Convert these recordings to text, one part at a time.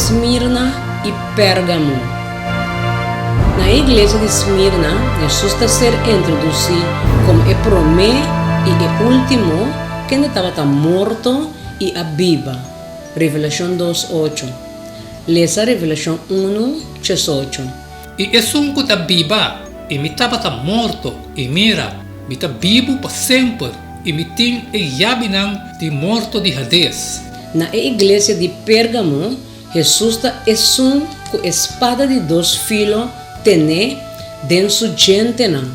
Smirna i Pérgamo. Na e iglesia di Smirna, Hesus ta ser introdusí komo e promé i e último kende tabata morto i a biba. Revelashon dos, ocho. Lesa Revelashon unu, diesocho. I esun ku ta biba, i mi tabata morto, i mira, mi ta bibu pa semper, i mi tin e yabinan di morto di Hades. Na e iglesia di Pérgamo, Hesus ta esun ku e spada di dos filo tené den su djentenan,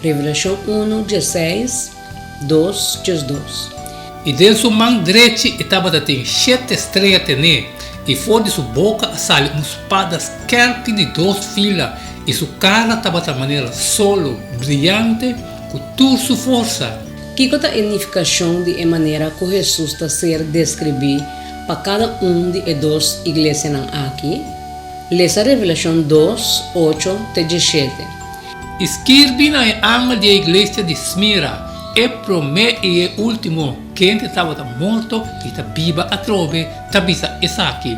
Revelashon unu, dieseis, dos, diesdos. I den su man drechi e tabata tin shete strea tené, i for di su boka a sali un spada skèrpi di dos fila, i su kara tabata manera solo briante ku tur su forsa. Kiko ta e nifikashon di e manera ku Hesus ta ser deskribí pa kada un di e dos iglesianan aki? Lesa Revelashon dos, ocho te diesshete. I skirbi na e angel di e iglesia di Smira, E promé i e último, kende tabata morto i ta biba atrobe, ta bisa esaki,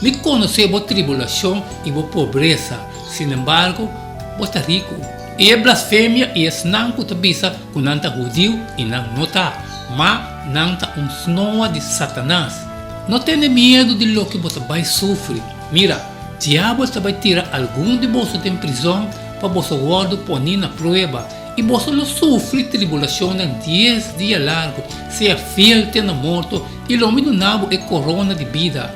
Mi konosé bo tribulashon i bo pobresa, sinembargo, bo ta riku. I e blasfemia i esnan ku ta bisa ku nan ta hudiu i nan no ta, ma nan ta un snoa di Satanas. No tene miedu di loke bo ta bai sufri. Mira, Diabel ta bai tira algun di boso den prizòn pa boso wòrdu poní na prueba, i boso lo sufri tribulashonnan dies dia largu. Sea fiel te na morto, i lo mi duna bo e korona di bida.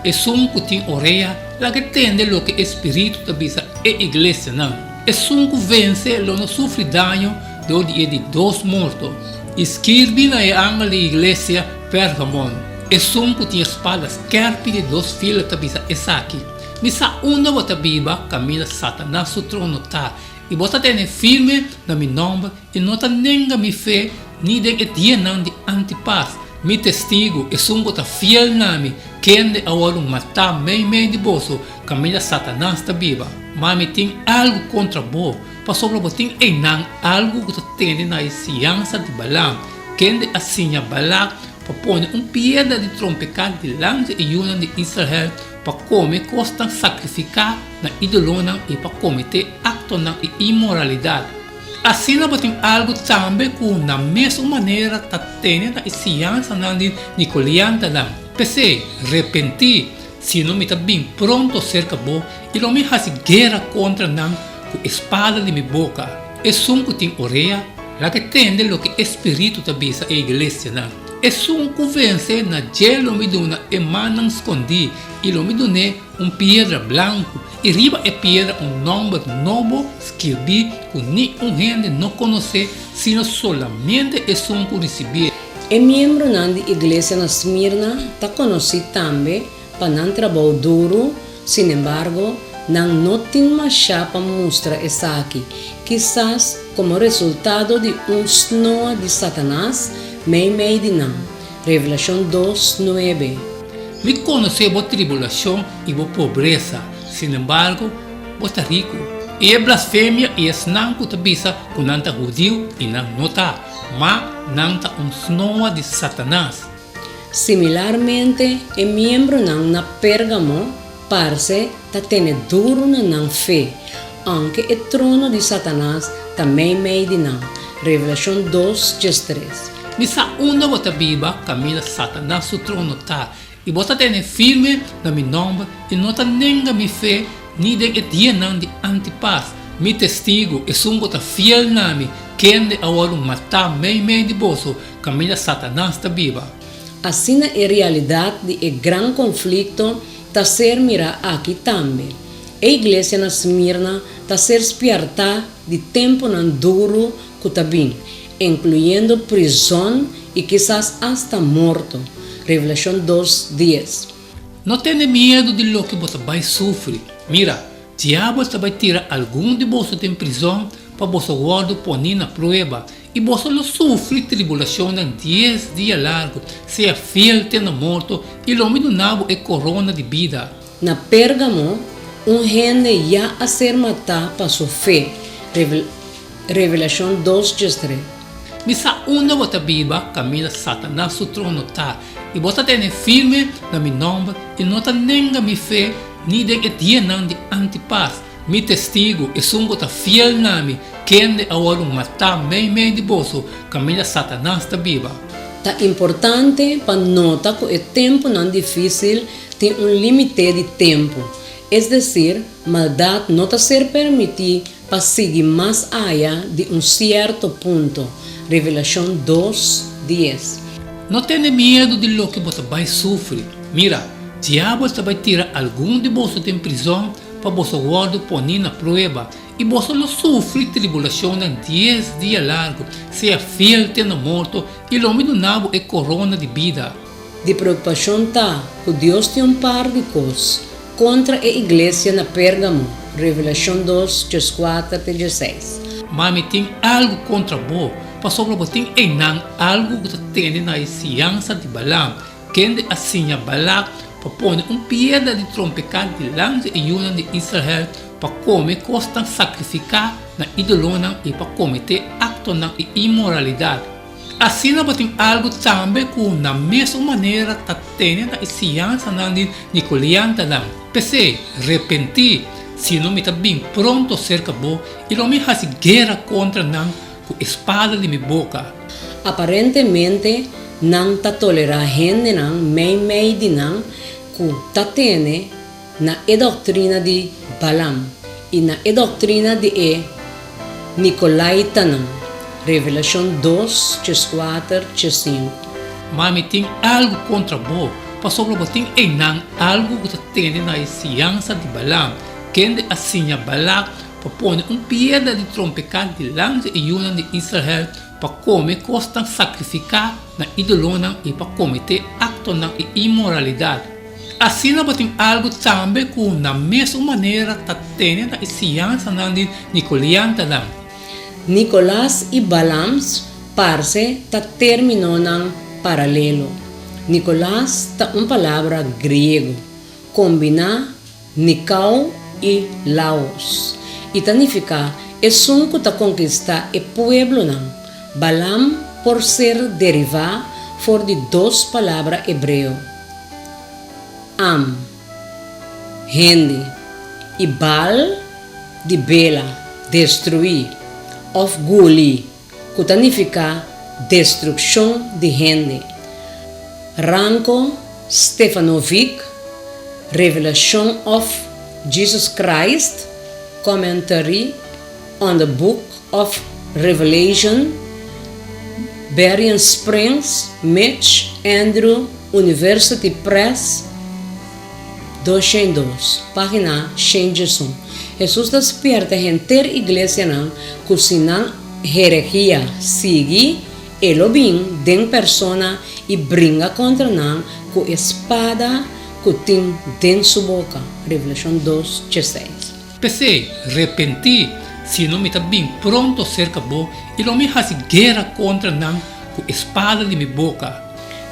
Esun ku tin orea, laga e tende loke e spiritu ta bisa e iglesianan. Esun ku vense lo no sufri daño dor di e di dos morto. I skirbi na e angel di iglesia Pergamon, Esun ku tin e spada skèrpi di dos filo ta bisa esaki, Mi sa unda bo ta biba, kaminda Satanas su trono ta, i bo ta tene firme na mi nòmber i no ta nenga mi fe ni den e dianan di Antipas, mi testigu, esun ku ta fiel na mi, kende a wòrdu matá meimei di boso, kaminda Satanas ta biba. Ma mi tin algu kontra bo, pasobra bo tin einan algu ku ta tene na e siansa di Balaam, kende a siña Balak pa pone un piedra di trompeká dilanti e yunan di Israel pa kome kosnan sakrifiká na ídolonan i pa kometé aktonan di inmoralidat. Asina bo tin algu tambe ku na mesun manera ta tene na e siñansanan di nikoliantanan. P'esei, repentí, sino mi ta bin pronto serka bo i lo mi hasi guera kontra nan ku e spada di mi boka. Esun ku tin orea, laga e tende loke e spiritu ta bisa e iglesianan. Esun ku vense, na dje lo mi duna e mannan skondí i lo mi dun'é un piedra blanku i riba e piedra un nòmber nobo skirbí ku ni un hende no konosé sino solamente esun ku risibié. E miembronan di iglesia na Smirna ta konosí tambe pa nan trabou duru, sinembargo, nan no tin mashá pa mustra esaki, kisas komo resultado di un snoa di Satanas meimei di nan. Revelashon dos, nuebe. Mi konosé bo tribulashon i bo pobresa, sinembargo, bo ta riku. I e blasfemia i esnan ku ta bisa ku nan ta hudiu i nan no ta, ma nan ta un snoa di Satanas. Similarmente, e miembronan na Pérgamo parse ta tene duru na nan fe, aunke e trono di Satanas ta meimei di nan. Revelashon dos, diestres. Mi sa unda bo ta biba, kaminda Satanas su trono ta, i bo ta tene firme na mi nòmber i no ta nenga mi fe ni den e dianan di Antipas, mi testigu, esun ku ta fiel na mi, kende a wòrdu matá meimei di boso, kaminda Satanas ta biba. Asina e realidat di e gran konflikto ta ser mirá aki tambe. E iglesia na Smirna ta ser spièrtá di tempunan duru ku ta bin, inkluyendo prizòn i kisas asta morto. Revelashon dos, dies. No tene miedu di loke bo ta bai sufri. Mira, Diabel ta bai tira algun di boso den prizòn pa boso wòrdu poní na prueba, I boso lo sufri tribulashonnan dies dia largu, sea fiel te na morto, i lo mi duna bo e korona di bida. Na Pérgamo, un hende ya a ser matá pa su fe, Revelashon dos diestres. Mi sa unda bo ta biba, kaminda Satanas su trono ta, i bo ta tene firme na mi nòmber i no ta nenga mi fe ni den e dianan di Antipas, mi testigu, esun ku ta fiel na mi, kende a wòrdu matá meimei di boso, kaminda Satanas ta biba. Ta importante pa nota ku e tempunan difísil tin un límite di tempu, es desir, maldat no ta ser permití pa sigui mas aya di un sierto punto, Revelashon dos, dies. No tene miedu di loke bo ta bai sufri. Mira, Diabel ta bai tira algun di boso den prizòn pa boso wòrdu poní na prueba, i boso lo sufri tribulashonnan dies dia largu. Sea fiel te na morto, i lo mi duna bo e korona di bida. Di preokupashon ta ku Dios tin un par di kos kontra e iglesia na Pérgamo, Revelashon dos, dieskuater te diesseis. Ma mi tin algu kontra bo, pasobra bo tin einan algu ku ta tene na e siansa di Balaam, kende a siña Balak pa pone un piedra di trompeká dilanti e yunan di Israel pa kome kosnan sakrifiká na ídolonan i pa kometé aktonan di inmoralidat. Asina bo tin algu tambe ku na mesun manera ta tene na e siñansanan di Nikoliantanan. P'esei, repentí, sino mi ta bin pronto serka bo i lo mi hasi guera kontra nan ku e spada di mi boka. Aparentemente nan ta tolerá hendenan meimei di nan ku ta tene na e doktrina di Balaam i na e doktrina di e Nikolaitanan, Revelashon dos, dieskuater, diesinku. Ma mi tin algu kontra bo, pasobra bo tin einan algu ku ta tene na e siñansa di Balaam, kende a siña Balak pa pone un piedra di trompeká dilanti e yunan di Israel pa kome kosnan sakrifiká na ídolonan i pa kometé aktonan di inmoralidat. Asina bo tin algu tambe ku na mesun manera ta tene na e siñansanan di Nikoliantanan. Nikolas i Balams parse ta términonan paralelo. Nikolas ta un palabra griego, kombiná nikao i laos, i ta nifiká esun ku ta konkistá e pueblonan. Balam por ser derivá for di dos palabra hebreo. Am, hende, i Baal di bela, destruí, òf guli, ku ta nifiká destrukshon di hende. Ranko Stefanovic, Revelation of Jesus Christ, Commentary on the Book of Revelation, Berrien Springs, Mich, Andrew University Press, 202, página 101. Hesus ta spierta henter iglesianan ku si nan herehia sigui, e lo bin den persona i bringa kontra nan ku e spada ku tin den su boka. Revelashon dos, diesseis. P'esei, repentí, sino mi ta bin pronto serka bo i lo mi hasi guera kontra nan ku e spada di mi boka.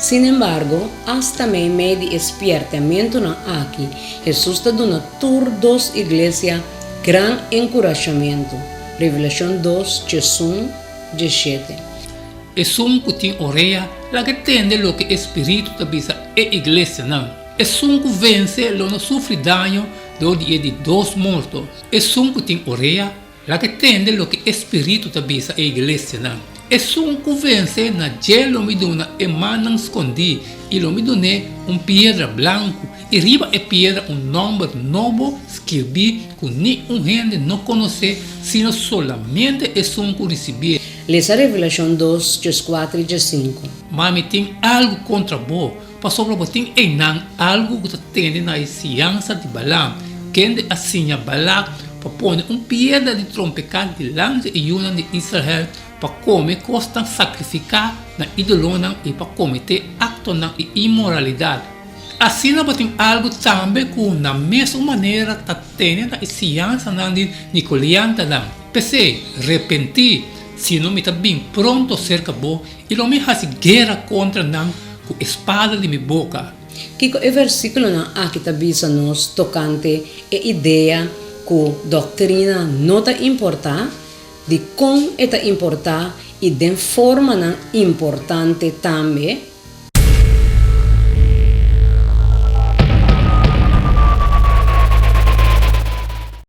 Sin embargo, asta meimei di e spièrtamentunan aki, Hesus ta duna tur dos iglesia gran enkurashamentu. Revelashon dos, diesun, diesshete. Esun ku tin orea, laga tende loke e spiritu ta bisa e iglesianan. Esun ku vense lo no sufri daño dor di e di dos morto. Esun ku tin orea, laga tende loke e spiritu ta bisa e iglesianan. Esun ku vense, na dje lo mi duna e mannan skondí, i lo mi dun'é un piedra blanku, i riba e piedra un nòmber nobo skirbí ku ni un hende no konosé sino solamente esun ku risibié. Lesa Revelashon dos, dieskuater i diesinku. Ma mi tin algu kontra bo, pasobra bo tin einan algu ku ta tende na e siñansa di Balaam, kende a siña Balak pa pone un piedra di trompeká dilanti e yunan di Israel pa kome kosnan sakrifiká na ídolonan i pa kometé aktonan di inmoralidat. Asina bo tin algu tambe ku na mesun manera ta tene na e siñansanan di nikoliantanan. P'esei, repentí, sino mi ta bin pronto serka bo i lo mi hasi guera kontra nan ku e spada di mi boka. Kiko e versíkulonan aki ta bisa nos tokante e idea ku doktrina no ta importá, dikon e ta importá? i den formanan importante tambe.